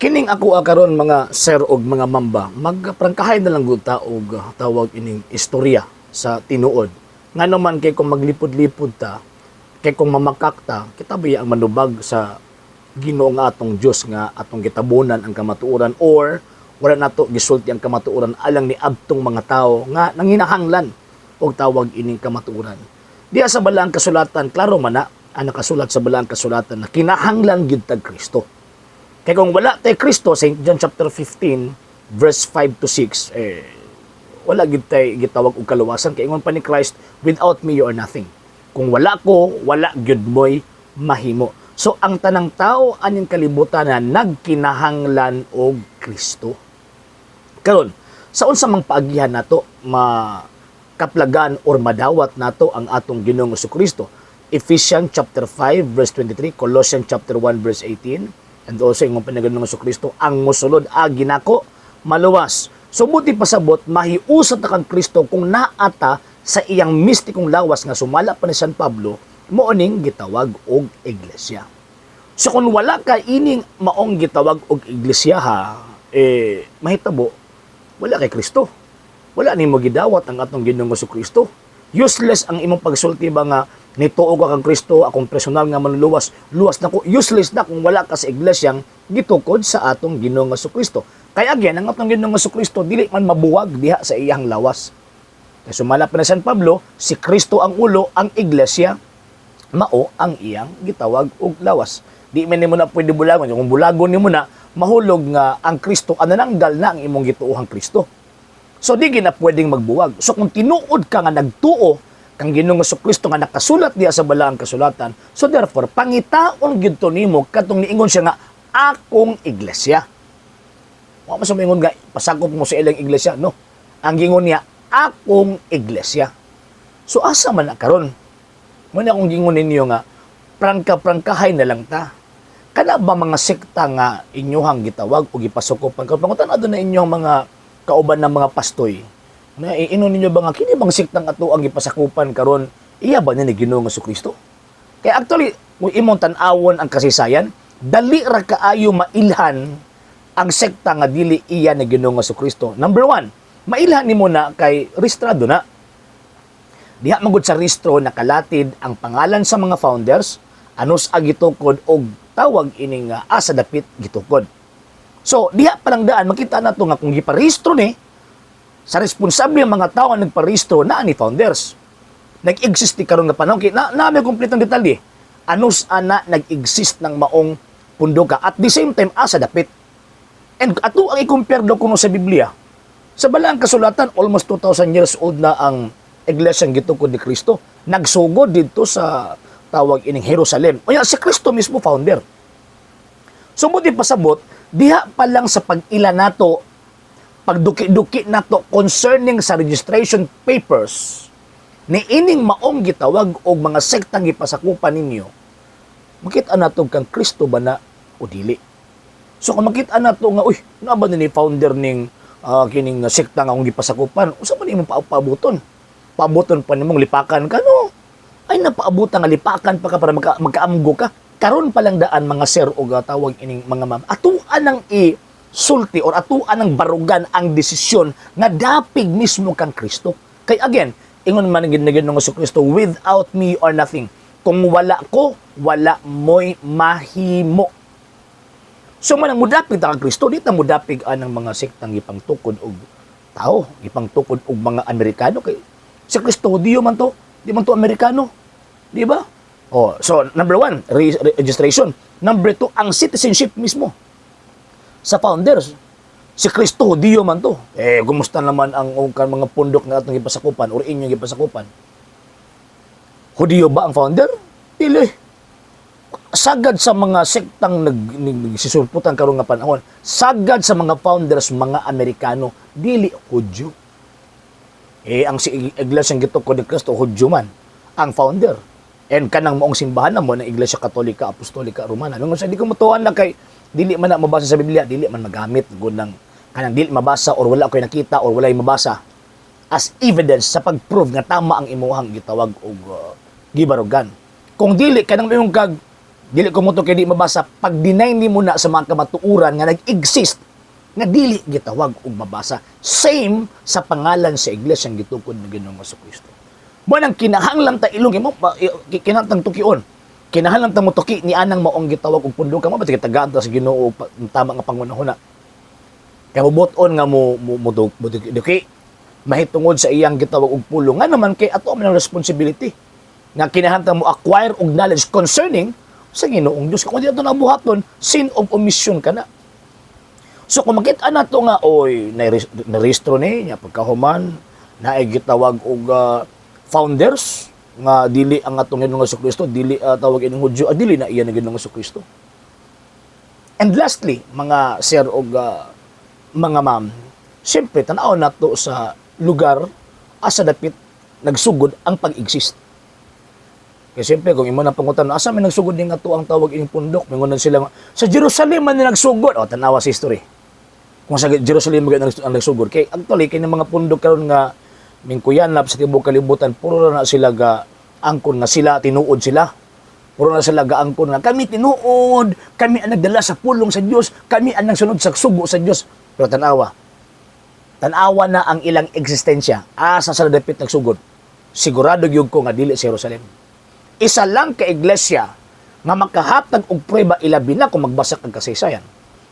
Kining ako karon, mga sir og mga mamba, magprangkahay na lang gud ta og tawag ining istorya sa tinuod. Nga naman kay kung maglipod-lipod ta, kay kung mamakak ta, kita ba ang manubag sa Ginoo nga atong Dios nga atong gitabunan ang kamatuoran or wala nato gisulti ang kamatuoran alang ni adtong mga tawo nga nanginahanglan og tawag ining kamatuoran? Diha sa Balaang Kasulatan, klaro man na ang nakasulat sa Balaang Kasulatan na kinahanglan gyud tag Kristo. Kay kung wala tay Kristo, St. John chapter 15 verse 5 to 6, eh wala gid tay gitawag og kaluwasan kay ingon pa ni Christ, "Without me you are nothing." Kung wala ko, wala gyud mo'y mahimo. So ang tanang tao aning kalibutan na nagkinahanglan og Kristo. Karon, sa unsa mang paagihan nato makaplagan or madawat nato ang atong Ginoong Kristo? Ephesians chapter 5 verse 23, Colossians chapter 1 verse 18, and also ingon pa ni Ginoong Kristo, "Ang mosulod agi nako maluwas." So buti pasabot, mahiusat na kang Kristo kung naata sa iyang mistikong lawas nga sumala pa ni San Pablo, mao ning gitawag og iglesia. So kung wala ka ining maong gitawag og iglesia ha, eh mahitabo wala kay Kristo. Wala nimo gidawat ang atong Ginoong Kristo. Useless ang imong pagsulti ba nga nituo ka kang Kristo, akong personal nga manluluwas, luwas na ko. Useless na kung wala ka sa iglesyang gitukod sa atong Ginoong Kristo. Kaya again, ang atong Ginoong Kristo dili man mabuwag diha sa iyang lawas. Kay sumala pa ni San Pablo, si Kristo ang ulo, ang iglesia mao ang iyang gitawag og lawas. Di man nimo na pwede bulagon. Kung bulagon nimo na, mahulog nga ang Kristo, anananggal na ang imong gituohang Kristo. So di gina pwedeng magbuwag. So kung tinuod ka nga nagtuo kang Ginoong Kristo nga nakasulat diya sa Balaang Kasulatan, so therefore pangitaon gyud to nimo katong niingon siya nga "akong iglesia". Wa man sa moingon nga pasakop mo sa ilang iglesia, no. Ang gingon niya, "Akong iglesia." So asa man na karon? Mo na akong gingon ninyo nga prangka-prangkahay na lang ta. Kana ba mga sekta nga inyuhang gitawag o gipasukopan karon? Pangutan adto na inyong mga kauban ng mga pastoy. Na iinon ninyo ba nga kini bang sektang ato ang gipasakupan karon, iya ba ni Ginoong Kristo? Kaya actually, kung imong tan-awon ang kasaysayan, dali ra kaayo mailhan ang sekta nga dili iya ni Ginoong Kristo. Number one, mailhan nimo na kay rehistrado na. Diha magud sa rehistro nakalatid ang pangalan sa mga founders, anus a gitukod og tawag ining asa dapit gitukod. So, diha pa lang daan makita nato nga kung giparehistro ni sa responsable ang mga tao ang nagparehistro na ni founders. Nag-exist ni karon nga panahon kay na may kumpletong detalye. Anus ana nag-exist ng maong pundoka, at the same time asa dapit. And ato ang i-compare daw kuno sa Biblia. Sa Balaang Kasulatan, almost 2,000 years old na ang iglesia gitukod ni Kristo. Nagsugod didto sa tawag ining Jerusalem. O yan, si Kristo mismo founder. So buti pasabot, diha pa lang sa pag-ila nato, pagduki-duki nato concerning sa registration papers, ni ining maong gitawag og mga sektang gipasakupan ninyo, makita nato kang Kristo ba na o dili. So kung makita nato nga, uy, na ba ni founder ning kining sekta nga akong gipasakupan, unsa man imong paabuton? Paabuton pa nimong lipakan ka, no? Ay napaabutan nga lipakan pa ka para magkaamgo ka. Karon pa lang daan, mga sir o tawag ining mga ma'am, atuan ang i sulti or atuan ang barugan ang desisyon nga dapig mismo kang Kristo. Kay again, ingon man gid ni Ginoong Kristo, "Without me you are nothing." Kung wala ko, wala mo'y mahimo. So man ang mudapig ta kang Kristo, di ta mudapig anang mga sektang gipangtukod og tao, gipangtukod og mga Amerikano kay si Kristo Hudiyo man to, di man to Amerikano. Di ba? Oh, so number one, registration. Number two, ang citizenship mismo sa founders. Si Kristo Hudiyo man to. Eh, kumusta naman ang ang mga pundok nga atong gipasakupan or inyong gipasakupan? Hudiyo ba ang founder? Dili. Sagad sa mga sektang nagsisulputan karon nga panahon, sagad sa mga founders mga Amerikano, dili Hudyo. Eh ang si Iglesia gitukod ni Kristo, Hudyo man ang founder. And kanang maong simbahan na mo ng Iglesia Katolika Apostolika Romana. Nung sa di ko mutuan na kay dili man na mabasa sa Biblia, dili man magamit gud ng kanang dili mabasa or wala ko'y nakita or walay mabasa as evidence sa pag-prove nga tama ang imuhang gitawag og gibarugan. Kung dili kanang mayong kag Dili ko mo to kay di mabasa, pag-deny nimo na sa mga kamatuoran nga nag-exist nga dili gitawag og mabasa. Same sa pangalan sa iglesia ang gitukod ng Ginoong Kristo. Mo nang kinahanglan ta ilong mo kinahanglan tukion. Kinahanglan ta mo tuki ni anang maong gitawag og pundukan mo ba tagaan ta sa Ginoo tama nga pangunahuna. Kay mubuton nga mo duki mahitungod sa iyang gitawag og pulong, nga naman kay ato man ang responsibility nga kinahanglan mo acquire og knowledge concerning sa Ginoong Dios. Kung di ato nabuhaton, sin of omission ka na. So kung makita na to nga oy narehistro ni niya, pagkahuman naay gitawag og founders nga dili ang atong Ginoong Kristo, dili tawag ining Hudyo, dili na iya ng Ginoong Kristo. And lastly, mga sir og mga ma'am, siyempre tan-aw nato sa lugar asa dapit nagsugod ang pag-exist. Kaya siyempre, kung imo na pangutan, asa may nagsugod ning ato ang tawag ining pundok? Mingon sila nga, sa Jerusalem man ni nagsugod. O, tanawa sa history. Kung sa Jerusalem man ang nagsugod. Kay actually, kay mga pundok karon nga mingkuyanap sa tibuok kalibutan, puro na sila ga angkon nga sila, tinuod sila. Puro na sila gaangkon nga kami tinuod, kami ang nagdala sa pulong sa Dios, kami ang nagsunod sa sugo sa Dios. Pero tanawa, tanawa na ang ilang eksistensya asa sa dapit nagsugod. Sigurado gyud ko nga dili sa Jerusalem. Isa lang ka iglesia nga makahatag og prueba, ilabi na kung magbasa kag kasaysayan.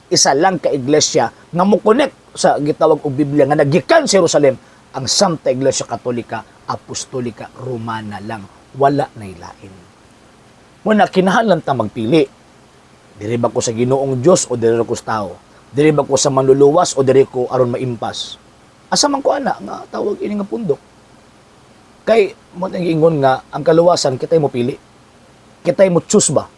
Isa lang ka iglesia nga mo-connect sa gitawag og Biblia nga nagikan sa Jerusalem, ang Santa Iglesia Katolika Apostolika Romana lang, wala na ilain. Muna kinahanglan ta magpili. Diri ba ko sa Ginoong Dios o diri ko sa tao? Diri ba ko sa manluluwas o diri ko aron maimpas? Asa man ko ana nga tawag ini nga pundok? Kay mo nang giingon nga ang kaluwasan kitay mo pili. Kitay mo choose ba?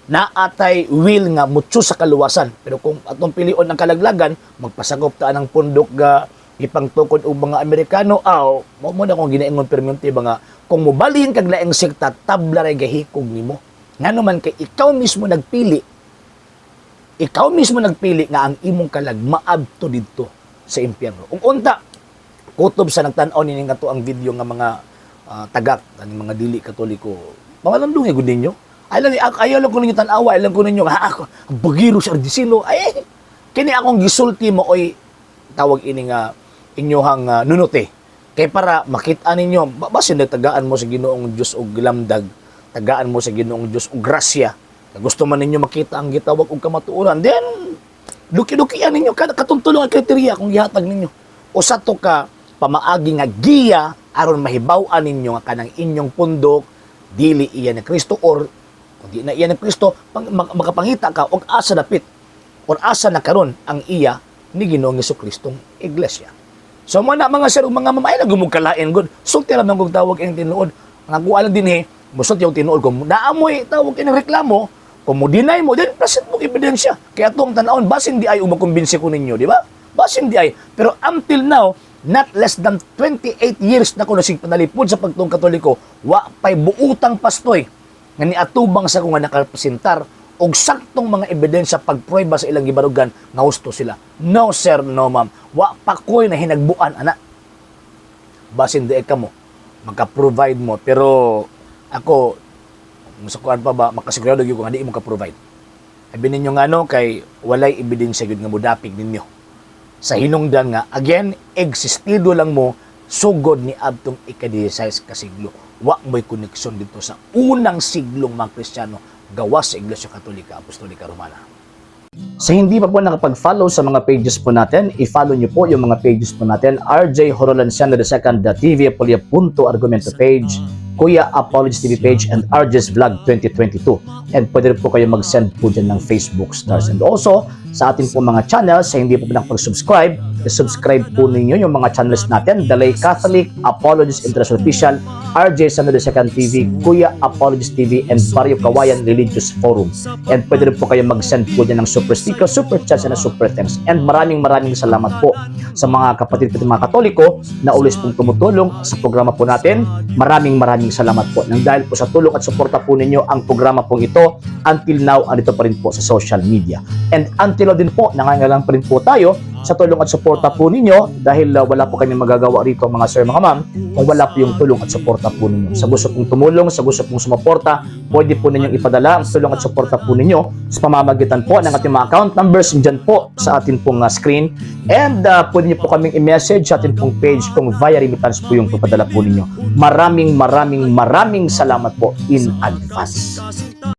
Naatay will nga mo choose sa kaluwasan. Pero kung atong pilion ang kalaglagan, magpasakop ta ng pundok ga ipangtukod og mga Amerikano, aw, mo na kung ginaingon perminti ba nga kung mobalhin kag laing sekta, tabla ray gahikog nimo. Ngano man kay ikaw mismo nagpili, ikaw mismo nagpili nga ang imong kalag maadto didto sa impyerno. Ug unta, kutob sa nagtan-aw nining ato ang video nga mga tagak ang mga dili Katoliko, pamalandungi gud ninyo. Ay lang, ayaw lang ko ninyo tan-awa, ayaw lang ko ninyo ha, ako ang bagiro sa Ardisino. Ay, kini akong gisulti mo oy tawag ini nga inyohang nunote kay para makita ninyo basin nagtagaan mo sa Ginoong Dios og lamdag, tagaan mo sa Ginoong Dios og grasya. Gusto man ninyo makita ang gitawag og kamatuoran, then duki-dukian ninyo kada katuntulong ang kriteriya kung gihatag ninyo. Usa to ka pamaagi nga giya aron mahibaw-an ninyo nga kanang inyong pundok dili iya ni Kristo, or kung di na iya ni Kristo, makapangita ka og asa dapit or asa na karon ang iya ni Ginoong Hesus-Kristong iglesia. So mo na, mga sir ug mga ma'am, ay nagumugkalain gud. Sulti ra man kog tawag ang tinuod. Ang ako lang din eh, musulti yung tinuod kung naamoy tawag ini reklamo, kung mo deny mo, then present mo ebidensya. Kaya atong tan-awon, basin di ay umakumbinsi ko ninyo, di ba? Basin di ay. Pero until now, not less than 28 years na ko nasig panalipod sa pagtuong Katoliko, wa pay buutang pastoy nga niatubang sa ko nga nakapresentar og saktong mga ebidensya pagprueba sa ilang gibarugan nga husto sila. No sir, no ma'am. Wa pa ko'y na hinagbuan ana. Basin di ka mo maka-provide mo, pero ako sa kuan pa ba, makasigurado gyud ko nga di mo ka-provide. Abi ninyo nga ano, kay walay ebidensya gyud nga modapig ninyo. Sa hinungdan nga again, existido lang mo sugod ni adtong ika-16 ka siglo. Wa mo'y koneksyon dito sa unang siglong mga Kristiyano gawas sa Iglesia Katolika Apostolika Romana. Sa hindi pa po nakapag-follow sa mga pages po natin, i-follow nyo po yung mga pages po natin: RJ Horolanciano II, The TV Apolia Punto Argumento page, Kuya Apologies TV page, and RJ's Vlog 2022. And pwede rin po kayo mag-send po dyan ng Facebook stars. And also, sa ating po mga channels, sa hindi po nakapag-subscribe, i-subscribe po ninyo yung mga channels natin: The Lay Catholic, Apologies International Official, RJ Samuel II TV, Kuya Apologies TV, and Barrio Kawayan Religious Forum. And pwede rin po kayo mag-send po dyan ng super sticker, super chats, and super thanks. And maraming maraming salamat po sa mga kapatid ko mga Katoliko na always pong tumutulong sa programa po natin. Maraming maraming salamat po. Nang dahil po sa tulong at suporta po ninyo, ang programa pong ito until now andito pa rin po sa social media. And until now din po, nangangailangan pa rin po tayo sa Sa tulong at suporta po ninyo dahil wala po kami magagawa rito, mga sir, mga ma'am, kung wala po yung tulong at suporta po ninyo. Sa gusto pong tumulong, sa gusto pong sumuporta, pwede po ninyong ipadala ang tulong at suporta po ninyo sa pamamagitan po ng ating mga account numbers dyan po sa atin pong screen. And pwede niyo po kaming i-message sa atin pong page kung via remittance po yung papadala po ninyo. Maraming maraming maraming salamat po in advance.